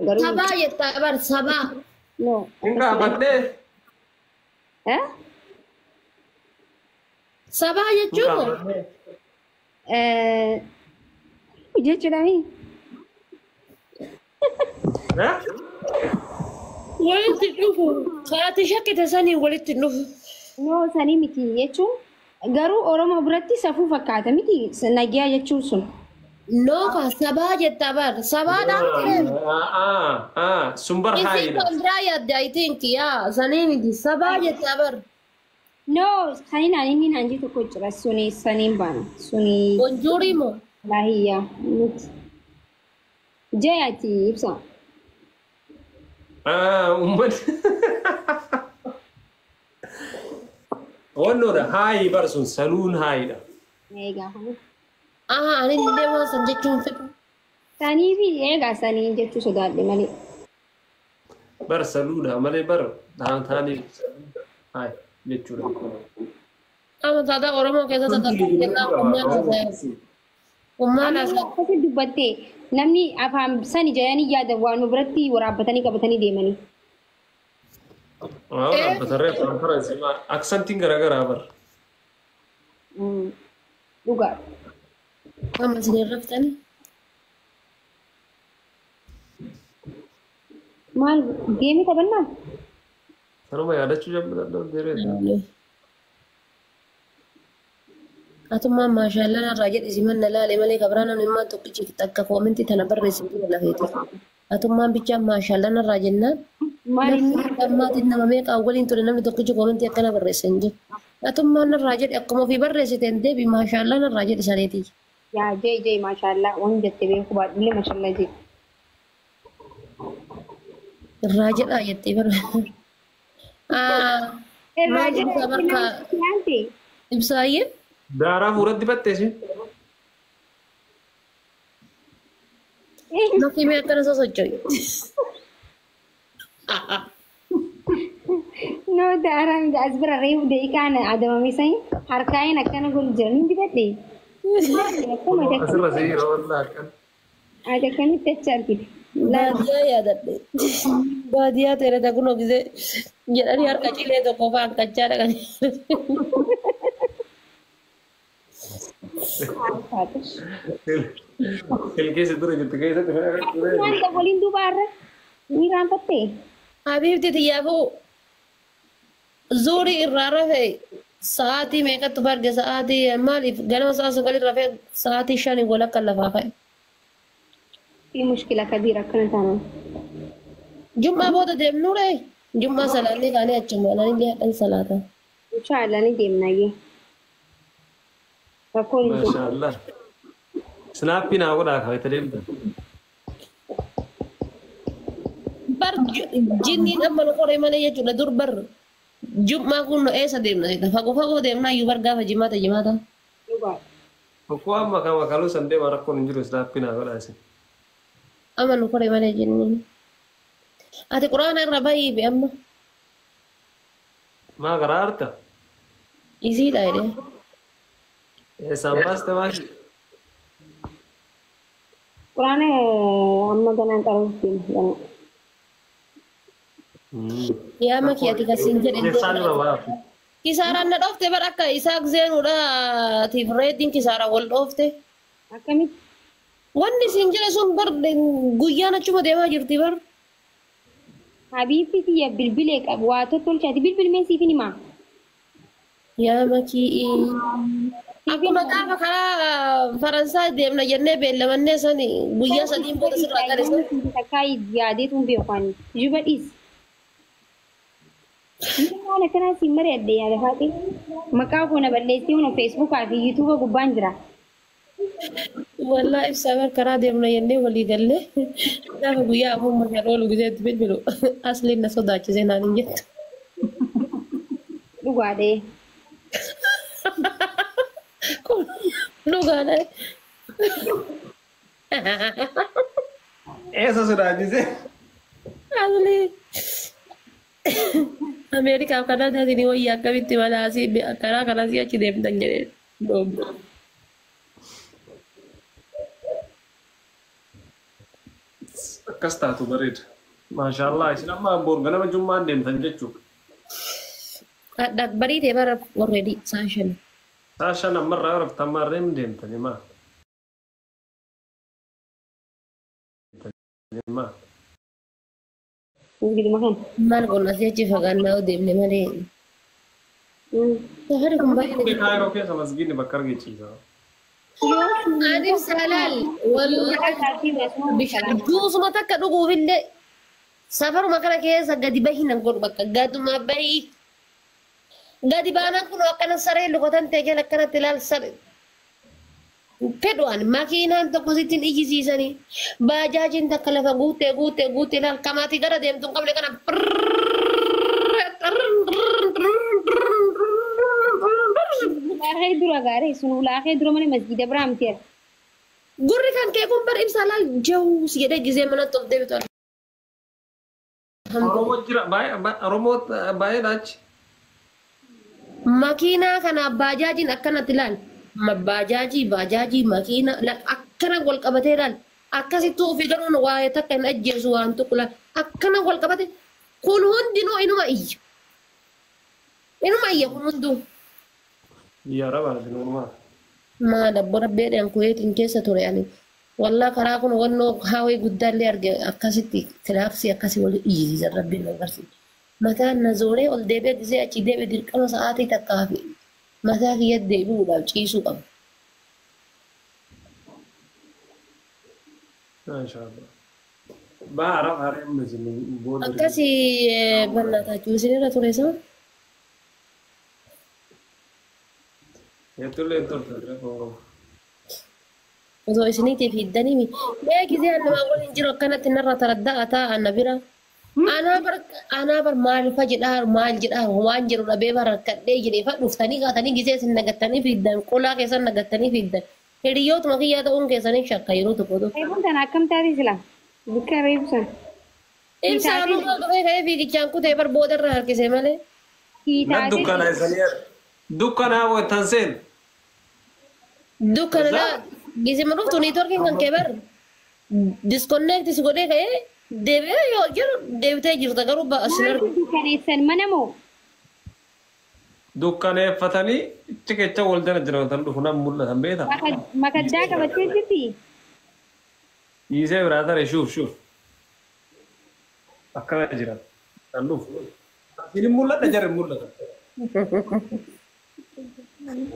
Garuu Sabaa jettaa bar sabaa. no. Hin gaafadhee. Eh? Sabaa Hin jechuun gaafadhee. Eh, jechuudha mi? Eh? Walitti dhufu. Kaati shakkite sanii walitti dhufu. No, sanii miti jechuun garuu Oromoo biratti safuu fakkaata miti nagiyaa jechuun sun. No ka sabaa jettaa bar. Sabaadhaan ture. Ah ah sun bar Isin haayidha. kan biraa yaadde, I think, yaa sanii miti, sabaa jettaa bar. No, sanii naan inni naan jiru tokko jira, suni saniin baana suni. Bonjuurii moo? Laahiyyaa miti. Jayaati ibsa. Ah, uummanni. Wannoodha, haayi bar sun saluun haayidha. Eegaa. Aha, ani illee waan san jechuun fedhu. Sanii fi eegaa sanii jechuu sodaadhe malee. Bar saluudha malee bar taanii haayi jechuudha. Amma taataa Oromoo keessatti takka kennaa ummaan haasa'e. Ummaan haasa'e. Akkasi dubbattee namni afaan sani jedhanii yaada waan nu biratti waraabbatanii qabatanii deemanii. Waa waraabbatarree afaan Faransi aksantiin garaagaraa bar. Dhugaa. Amma isin hin raftanii? Maal geemii taphannaa? Sanuma yaadachuu jalqabdee. Atummaan maashaallaa narraa jedhi, si manna laale malee kabraa namni immaan tokkichi takka koomentii tana barreessitu lafeeti. Atummaan bichaan maashaallaa narraa jennaan. Maal inni? Ammaatiin nama meeqaan waliin ture, namni tokkichi koomentii akkana barreessa hin jiru. Atummaan narraa jedhi, akkuma ofii barreessiteen deebi, maashaallaa narraa jedhi saneeti. Yaa jee jee, maashaallaa waan jette beeku baadhullee maashaallaa jee. Irraa jedhaa jettee bara. Irraa Maal jedha. ibsaa barka Yaante. ibsaayyee? Daaraa fuuratti baxxeesi. Makii mee akkana sosocho'i. No, daaraa miti, as bira reefu daqiiqaan adamame sanii harkaa'een akkana godhu jira ni dibadhe. Akkuma Asirra si yeroo wallaa akkan. ati akkamitti achi argite? Baadiyyaa yaadadhe. Baadiyyaa ta'e kunoo gisee jedhanii harka cilee tokko fa'aa hanqachaa dhaqanii. Ilkeessa dura jirtu keessatti Maal waliin duuba har'a ni raanfattee? Habiibti xiyyaafuu zuurii irraa rafe, sa'aatii meeqatti farge, sa'aatii maaliif ganama sa'a 9 rafee sa'aatii 5 walakka lafaa ka'e. في مشكلة كبيرة akkana taanaan. Jum'aa booda deemnuu ree? Jum'aa salaannee kaanee achuma naan illee hadhan salaata. Inshaallah ni deemna. Rakkoon hin jiru. Maashaallah. Snaappii naa godhaa kaawwate deemta. Bar jinniin amma nu qoree malee jechuudha, dur bar jum'aa kun nu eessa deemna jedha, fagoo fagoo deemnaa iyyuu bar gaafa jimaata jimaata. Dhugaadha. Tokko amma kan makaluu san deema, rakkoon hin jiru, snaappii naa godhaa isin. Amma nu qoree malee jinniin. Ati quraana irra bahii be amma. Maa karaa harta? Isiidha jedhee. Eessaan baaste maaki? Quraana amma ganaan qaruuf deema ganaa. Yaa maki, ati kasiin jedhe. Eessaan irra baafte? Kisaaraan na dhoofte bar, akka Isaaq Zeenuudhaatiif reediin kisaaraan wal dhoofte. Akkamitti? Wanni siin jedhe sun bar guyyaan achuma deemaa jirti bar. Habiibti tiyya bilbilee qabu waa tottolchaati, bilbilmee siif himaa. Yaa makii, akkuma gaafa karaa Faransaay deemna jennee beellamannee sani guyyaa 3n booda sirraa gale sun. Takkaa yaadeetu beeku ani. Juba dhiis. Waan akkanaa siin mari'adde yaada faate. Maqaa koo na balleessee huna Feesbuukaa fi Yuutuuba gubbaan jira. Wallaa ibsaa bar karaa deemna jennee walii gallee gaafa guyyaa 4 mashaan oolu gizeetti bilbilu asliin na sodaachisee naan hin jettu. Dhugaadhee. Kun dhugaadha. Eessa sodaachise? Asli Ameerikaaf Kanaadaatiin wayyaa akkamitti mana asii karaa kanas achi deemtan jedhee dhoobbe. Akkas taatu bareeda. Maashaallah isin amma boor ganama jummaan deemtan jechuudha. Barii ta'e bara already sa'a 5. Sa'a 5 ammarraa yoo raftan maarree hin deemtani maa? Maa? Masgiduma kana. Maal goona asii achi fagaannaa yoo deemne malee. Safari kun baay'ee. Kaayiroo keessa masgiidni bakka arge ciisa. Ani salaal wallahi bishaan juusuma takka dhuguufillee safaruma kana keessa gadi bahi nan godhu bakka gaduma bahi. Gadi baanaan kun akkana saree lukatan ta'e jala akkanatti ilaal saree. Fedhuan makiinaan tokko sittiin iyyisiisanii baajaajiin takka lafa guutee guutee guutee ilaal kamaatii gara deemtu hin qabne kana. Ulaaqee dura gaarii sun ulaaqee dura mana masgida biraa miti. Gurri kan kee kun bar ibsaa laal jawus jedhee gizee manatti of deebitu. Oromoo jira baay'ee Oromoo baay'eedha achi. Makiinaa kana baajaajiin akkanatti ilaal. Baajaajii baajaajii makiina akkana wal qabatee ilaal. Akkasittuu ofii garuun waa'ee takka hin ajjeesu waan tokko ilaal. Akkana wal qabate kun hundinuu inuma iyya. Inuma iyya kun hunduu. Biyya Arabaa normaal. Maal abbo rabbeedhaan kuweetiin keessa ture ani. Wallaa karaa kun wannoo haawee guddaallee arge akkasitti kilaaksii akkasii wal iyyisiisan rabbiin nu agarsiisa. Mataan na zooree ol deebi'ee gisee achi deebi'e dirqama sa'aatii takkaa fi mataa kiyya deebi'uudhaaf ciisuu qaba. Maashaallah. Baa Arab haree isin booda. Akkasii bal'aataachuu isinirra ture sana. Yeetullee turte Oromoo. Osoo isiniitiif hiddanii mee gisee namaa waliin jiru akkanatti narra taradda'a taa'a na bira. Anaa bar maalifa jedhaa maal jedhaa waan jedhu dhabee bara rakkadhee jedhee fa dhuftanii kaatanii gisee isin nagattanii fiddan qolaa keessan nagattanii fiddan hiriyootuma kiyyaa ta'uun keessanii shakka yeroo tokko tokko. Reefuun tana akkam taate sila? Bikka reefu sana. Ibsaan dhufee ka'ee fiigichaan kutee bar boodarra harkisee malee. Na dukkana isanii dukkanaa waytan seen. Dukkana laa gisee dhuftu niitoorkiin kan kee bar disconnect si godhee ka'ee deebi'ee yoo jiru deebitee jirta garuu asin argu. Dukkaneessan mana moo? Dukkaneeffatanii ciqicha wal jala jiran tan dhufu nan mul'atan beektaa? Makaddaa qabattee jirti? Dhiisee biraa tare shuuf shuuf. Akkana jiran kan dhufu. Isin hin mul'adha jarri hin mul'atan.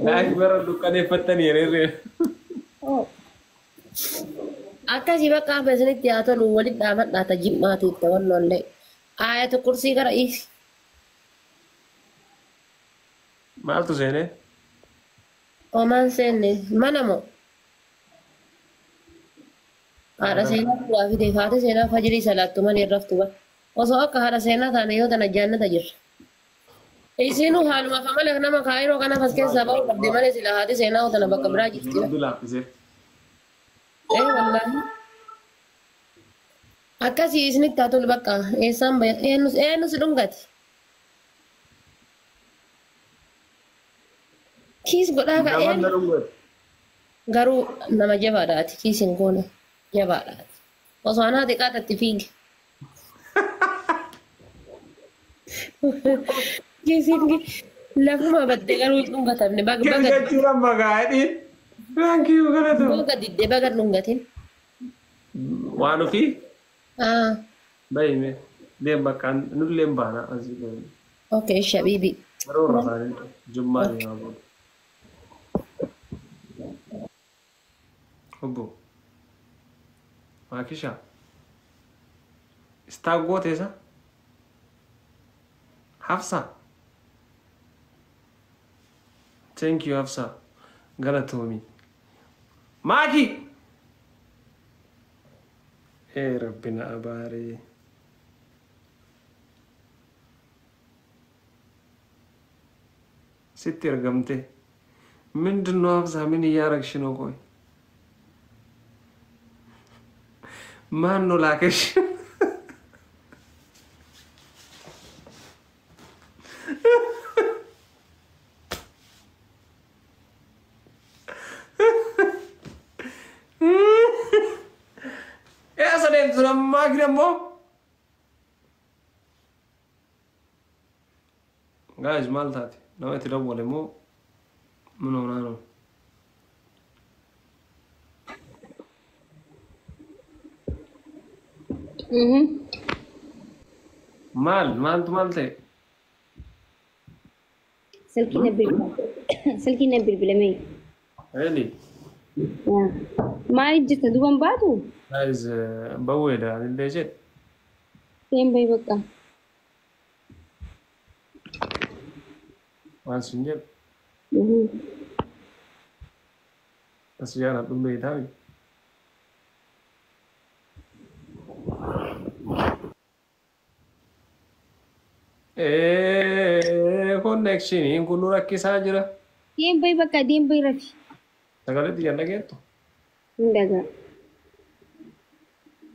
Laayik bara dukkaneeffattanii hiriirri. Akkasii bakka hafa isinitti haa tolu walitti dhaamadhaa ta jimmaatiif ta'annollee. Aayatu kursii gara isi. Maaltu seenee? Homaan seenne mana moo? Haadha seenaa duraa fide haati seenaa fajirii salaattu malee raftu bara. Osoo akka haadha seenaa taane yoo tana jaannata jirra. Isinuu haaluma fa malee nama kaayiroo kanaaf as keessaa ba'uu qabde malee sila haati seenaa yoo tana bakka biraa jirti. Hundi laaffisee. Eh wallaahi. Akkasii isinitti haa tolu bakka eessaan baya eenyus eenyus dhungati. Kiis godhaa ka Naman eenyu na dhungate. garuu nama jabaadhaati kiis hin goone jabaadhaati. Osoo anaa xiqqaatatti fiige. Kiisiin lafuma badde garuu hin dhungatamne baga Kiis baga jechuun amma gaa'edhiin. Thank you galata. baga diddee baga dhungatin. Waan ofii Ah bayime deem bakka nullee hin baana asii deemu. okay shabibi. Yeroo irra taanee jummaa deemaa booda. Obbo Maakisha istaa gooteesa Hafsa thank you Hafsa galatoomi Maaki ee rabbina abaaree sitti ergamte ምንድን ነው ሀፍሳ ምን እያረግሽ ነው ቆይ ማን ነው ላከሽ Eessa deemtu nammaa Ammoo? Guys, maal taate? Nama itti dawwale moo minoo naanoo? Maal maaltu maal ta'e? Silkiin na bilbila. Silkiin na bilbilame. Really? Maaliif jirta duuban baatu? Guys, bawweedha anillee jedhe. Seen bahi bakka. Waan sin jedhu. As jaaladhu beektaa? Connectioniin kun nu rakkisaa jira. Deem bahi bakka, deem bahi rafi. Sagalee xiyyan dhageettu? Hin dhagaa.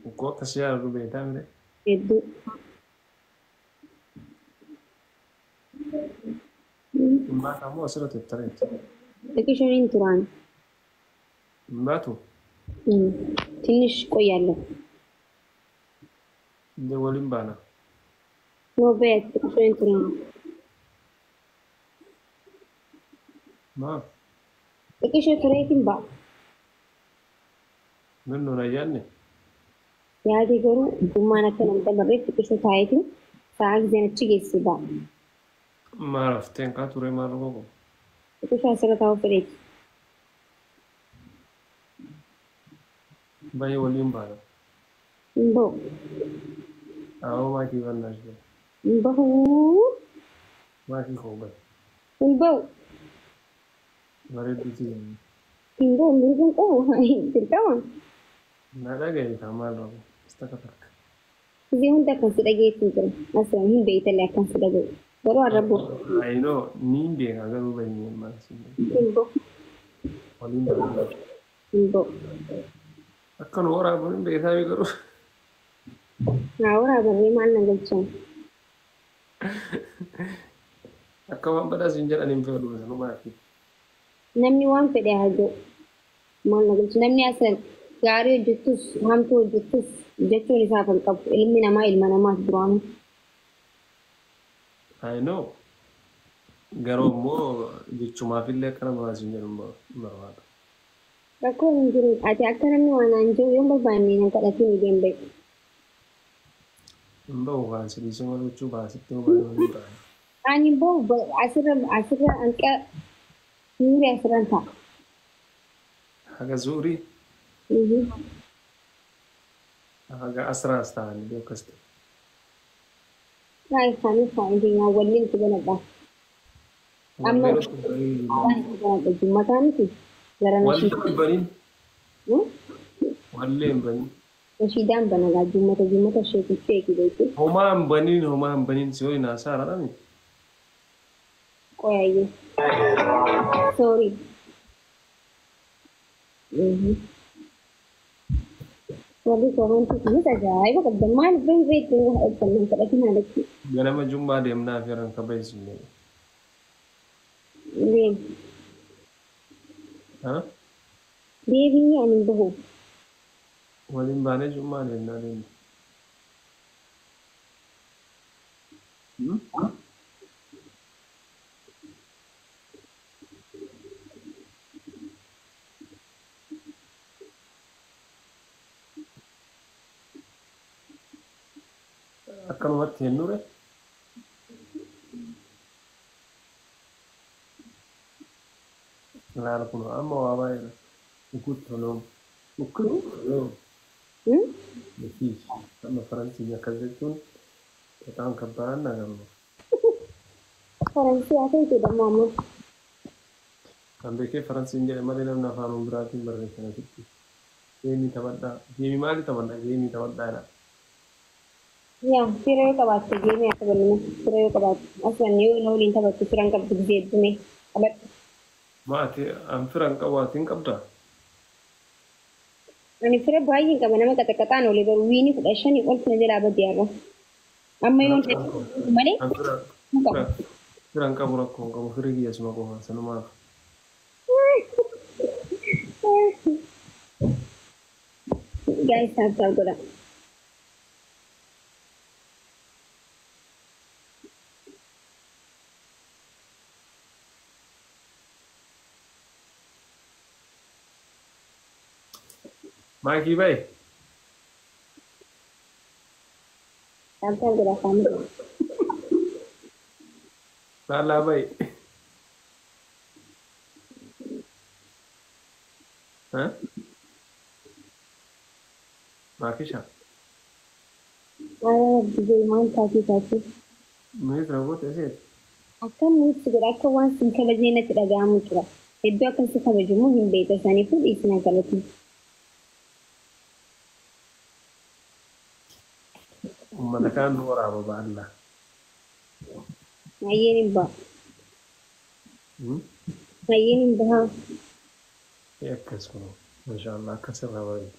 Ukkoo akkas jaaladhu beektaa mire? Hedduu. Hin baatu ammoo asirratti tareetti. Xiqqishoon hin turaan. Hin baatu? ትንሽ ቆያለሁ። Indee waliin baana. No በያት xiqqishoon hin turaan. Maaf? Xiqqishoo tureetiin ba'a. Min nu ayyaanne? Yaade garuu dhugummaan akka nama dabarreef xiqqishoo taa'eetiin sa'a giseen achi geesse ba'a. Maal hafteen kaa turee maal roga qabu? Xiqqishoo asirra taa'uu fedheeti. Baay'ee waliin baana. Hin ba'u. Awoo maakii bannaa ishee. Hin bahuu. Maakii koo bahe. Hin ba'u. Bareedduuti jenna. Hin ba'u mirga hin qabu. Dirqama. Na dhagaye kaa maal roga? Takka takka. Gisee hunda akkan si dhageetti jira. Asirra hin beeytallee akkan si dhagaye. Garuu har'a bu'u. I know niin beeka garuu bayyee maal sin Hin ba'u. waliin baana. Hin ba'u. Akka nu waraaban hin beektaa garuu. Haa waraabarree maal na galchan? Akka waan badhaas hin jedhan hin fedhu sanumaa fi. Namni waan fedhe haa jedhu. Maal na galchu? Namni asal gaarii hojjettus hamtuu hojjettus jechuun isaaf hin qabu. Ilmi namaa ilma namaaf duraanu. I know. Garuu immoo jechumaaf illee akka nama hin jedhu hin barbaadu. Rakkoon hin jiru. Ati akka namni waan naan jiru yoo hin barbaanne nan kadhatiin ni deem bahi. Hin bahu kaan si dhiisee maal gochuu baasitti hoo baay'ee waliin baana. Ani hin bahu asirra asirra hanqa suurii asirran ta'a. Haga zuurii haga asraas ta'anii akkas ta'e. Haa isaanii isaanii waliin itti banadha. Amma waan itti banadha jummataa miti gara Wallee hin banin. Wallee hin banin. Nashiidaan banagaa jummata jummata sheekii sheekii beektu. Homaa hin banin, homaa hin banin si waliin haasaa haadha Qoyaayyee. Sorry. Warri koomantii kunis ajaa'iba qabda. Maaliif bahi beektu nan kadhatin haalatti. Ganama jummaa deemnaa fi haran kabeessu. Deem. Ha? Deebii ani hin bahu. Waliin baanee jummaa deemnaa deemna. Akkanumatti hin nure. Laala kun amma waa baay'eedha. Ukuttonoom. Ukuttonoom. Mefiish. Amma faransiin akkas jechuun በጣም ከባድ ነገር ነው። Faransii haa ta'u jedhamu amma. Kan beekee faransiin jedhe malee namni afaan biraatiin barreessan asitti. Geemii taphadhaa. Geemii maali taphadhaa? Geemii taphadhaa jedha. Yaa fira yoo qabaatte geemii haa taphannu. Fira yoo qabaatte aslan yoo na waliin taphattu fira hin qabdu gisee heddume taphadhu. Maati an fira hin qabu ati hin qabdaa? Ani fira baay'een qaba nama qaxaqaxaan oole garuu wiini 15 ol na jalaa badii har'a. Amma yoon malee An fira hin qabu. Fira hin qabu rakkoo hin qabu firii kiyya suma qofa sanumaaf. Guys, tap tap godha. Maakii ba'i. Tap tap godhaa family. Laalaa ba'i. Ha? Maakisha. Rabbi maal taatee taatee. Mute na goote iseeti. Akkam nutti godha akka waan sin kabajnee natti dhaga'amu jira. Iddoo akkan si kabaju immoo hin beekta saniifuu dhiisina galatu. Uummata kaan nu waraaba ba'allaa. Hayyeen hin ba'a. Hayyeen hin bahaa. Akkas kunoo. Maashaallah akkasirraa bareeda.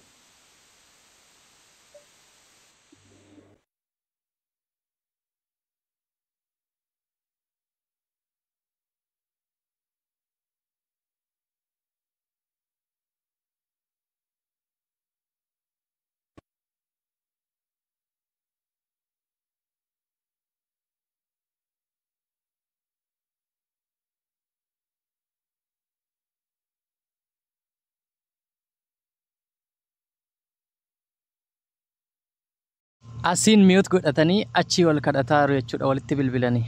Asiin mute godhatanii achii wal kadhataa jiru jechuudha walitti bilbilanii.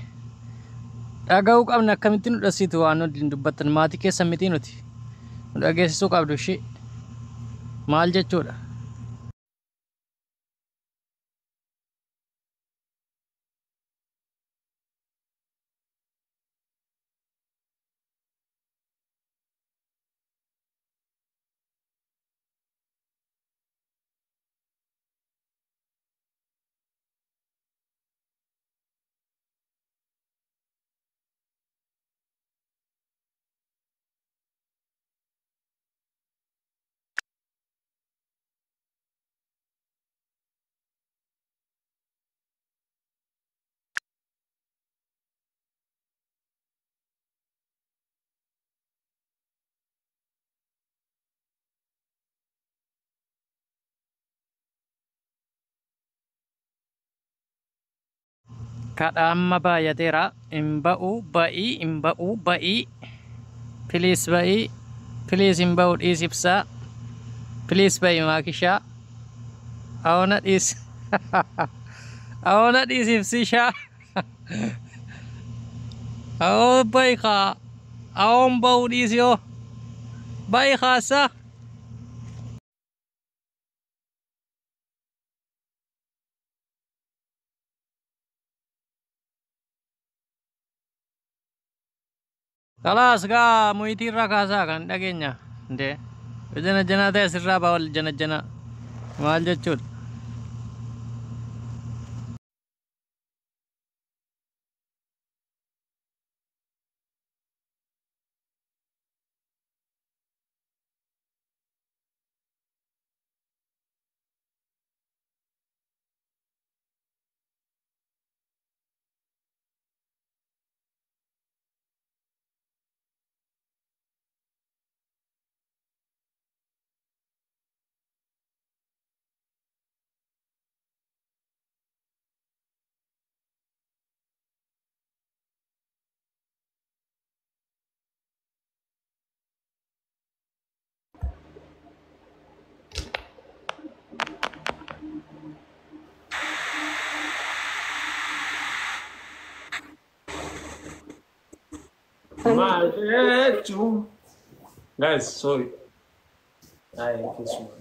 Dhaga'uu qabna akkamitti nu dhasiitu waan nuti dubbattan maatii keessa miti nuti. Nu dhageessisuu qabdu ishee. Maal jechuudha? Kadhaa amma baay'ateera. Hin ba'u ba'ii hin ba'u ba'ii. Please ba'ii. Please hin ba'u dhiis ibsaa. Please ba'i maakishaa. Awoona dhiis. Awoona dhiis ibsishaa. Awoo ba'i kaa. Awoon ba'u dhiis yoo. Ba'i kaasa. Kalaas gaa muyitii irraa kaasaa kan dhageenya. Ndee. Jana janaa ta'e asirraa ba'a wal jana jana. Maal jechuudha? Maal jechuun? Guys, sorry. Ay, keessumaa.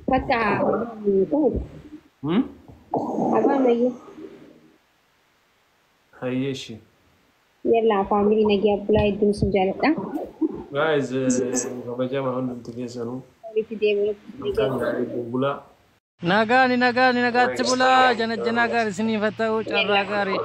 Bakka afaan wayii. Hayyee ishee. Yallaa family nagaa bulaa hedduun isin jaaladha. Guys, kabajamaa hundumti keessanuu. Walitti deebiin. Kan gaarii bulaa. Nagaani nagaani nagaatti bulaa jana janaa gaarii isiniif haa ta'u carraa gaarii.